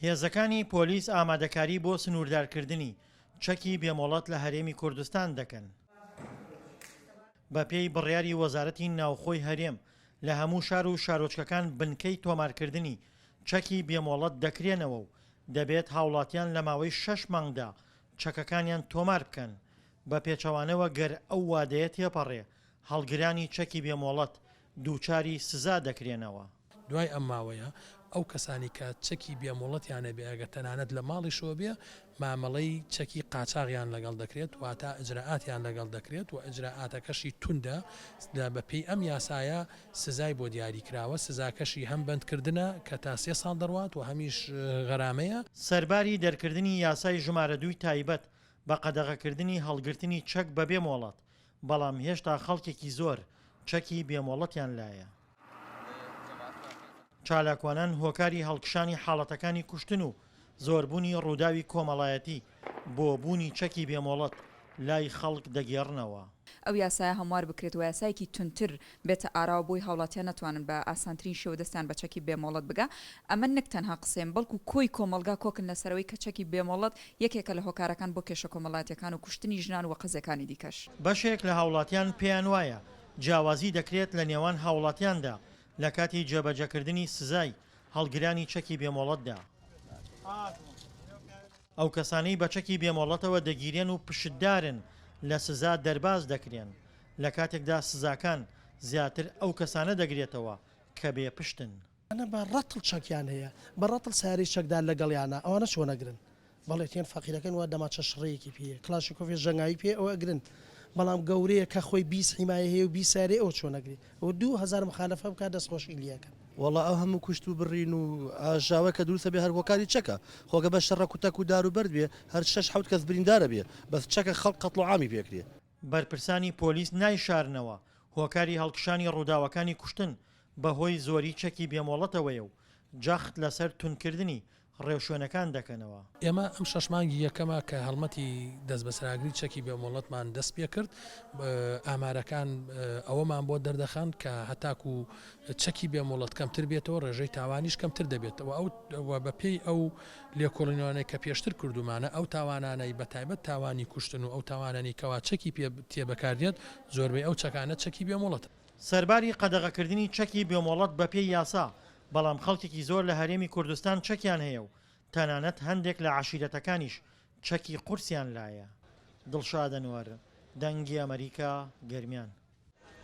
هێزەکانی پۆلیس ئامادەکاری بۆ سنووردارکردنی چەکی بێمۆڵەت لە هەرێمی کوردستان دەکەن. بەپێی بڕیاری وەزارەتی ناوخۆی هەرێم، لە هەموو شار و شارۆچکەکان بنکەی تۆمارکردنی چەکی بێمۆڵەت دەکرێنەوە و دەبێت هاوڵاتیان لە ماوەی شەش مانگدا چەکەکانیان تۆمار بکەن، بە پێچەوانەوە گەر ئەو وادەیە تێپەڕێ هەڵگرانی چەکی بێمۆڵەت دووچاری سزا دەکرێنەوە. دوای ئەم ماوەیە ئەو کەسانی کە چەکی بێ مۆڵەتیان هەبێ ئەگەر تەنانەت لە ماڵیشەوە بێ مامەڵەی چەکی قاچاغیان لەگەڵ دەکرێت واتە ئیجرائاتیان لەگەڵ دەکرێت و ئیجرائاتەکەشی توندە لە بە پێی ئەم یاسایە سزای بۆ دیاری کراوە سزاکەشی هەم بەندکردنە کە تا سێ ساڵ دەڕوات و هەمیش غەرامەیە. سەرباری دەرکردنی یاسای ژمارە دووی تایبەت بە قەدەغەکردنی هەڵگرتنی چەک بەبێ مۆڵەت، بەڵام هێشتا خەڵکێکی زۆر چەکی بێ مۆڵەتیان لایە. چالاکوانان هۆکاری هەڵکشانی حاڵەتەکانی کوشتن و زۆربوونی ڕووداوی کۆمەڵایەتی بۆ بوونی چەکی بێ مۆڵەت لای خەڵک دەگێڕنەوە. ئەو یاسایە هەموار بکرێت و یاسایەکی توندتر بێتە ئاراوە بۆی هاوڵاتیان نەتوانن بە ئاسانترین شێوە دەستیان بە چەکی بێ مۆڵەت بگا ئەمە نەک تەنها قسەیم بەڵکو کۆی کۆمەڵگا کۆکن لەسەرەوەی کە چەکی بێ مۆڵەت یەکێکە لە هۆکارەکان بۆ کێشە کۆمەڵاتیەکان و کوشتنی ژنان و قەزیەکانی دیکەش. بەشێک لە هاوڵاتیان پێیان وایە جیاوازی دەکرێت لە نێوان هاوڵاتیاندا لە کاتی جێبەجێکردنی سزای هەڵگرانی چەکی بێ مۆڵەتدا. ئەو کەسانەی بە چەکی بێ مۆڵەتەوە دەگیرێن و پشتدارن لە سزا دەرباز دەکرێن، لە کاتێکدا سزاکان زیاتر ئەو کەسانە دەگرێتەوە کە بێ پشتن. ئەوانە بە ڕەتڵ چەکیان هەیە بە ڕەتڵ سەیارەی چەکدار لەگەڵیانە ئەوانە چۆن ئەگرن بەڵێ تێن فەقیرەکەن وا دەمانچە شڕەیەکی پێیە کڵاشینکۆفێ ژەنگاوی پێیە ئەوە ئەگرن بەڵام گەورەیە کە خۆی 20 حیمایە هەیە و 20 سەیارەی ئەوە چۆن ئەگرێ ئەوە 2000 مخالەفە بکات دەستخۆشی لێ ئەکەن. وەڵا ئەو هەموو کوشت و بڕین و ئاژاوە کە دروست ئەبێ هەر هۆکاری چەکە خۆ گەر بە شەڕە کوتەک و دار و بەرد بێ هەر شەش حەوت کەس بریندار ئەبێ بەس چەکە خەڵک قەتڵ و عامی پێ ئەکرێ. بەرپرسانی پۆلیس نایشارنەوە هۆکاری هەڵکشانی ڕووداوەکانی کوشتن بەهۆی زۆری چەکی بێمۆڵەتەوەیە و جەخت لەسەر توندکردنی ڕێوشوێنەکان دەکەنەوە. ئێمە ئەم شەش مانگی یەکەمە کە هەڵمەتی دەستبەسەراگری چەکی بێمۆڵەتمان دەستپێکرد، ئامارەکان ئەوەمان بۆ دەردەخەن کە هەتاکوو چەکی بێمۆڵەت کەمتر بێتەوە ڕێژەی تاوانیش کەمتر دەبێتەوە ئەو و بەپێی ئەو لێکۆڵینەوانەی کە پێشتر کردوومانە ئەو تاوانانەی بەتایبەت تاوانی کوشتن و ئەو تاوانانەی کەوا چەکی پێ تێ بەکاردێت زۆربەی ئەو چەکانە چەکی بێمۆڵەتن. سەرباری قەدەغەکردنی چەکی بێمۆڵەت بەپێی یاسا، بەڵام خەڵکێکی زۆر لە هەرێمی کوردستان چەکیان هەیە و تەنانەت هەندێک لە عەشیرەتەکانیش چەکی قورسیان لایە. دڵشاد ئەنوەر، دەنگی ئەمەریکا، گەرمیان.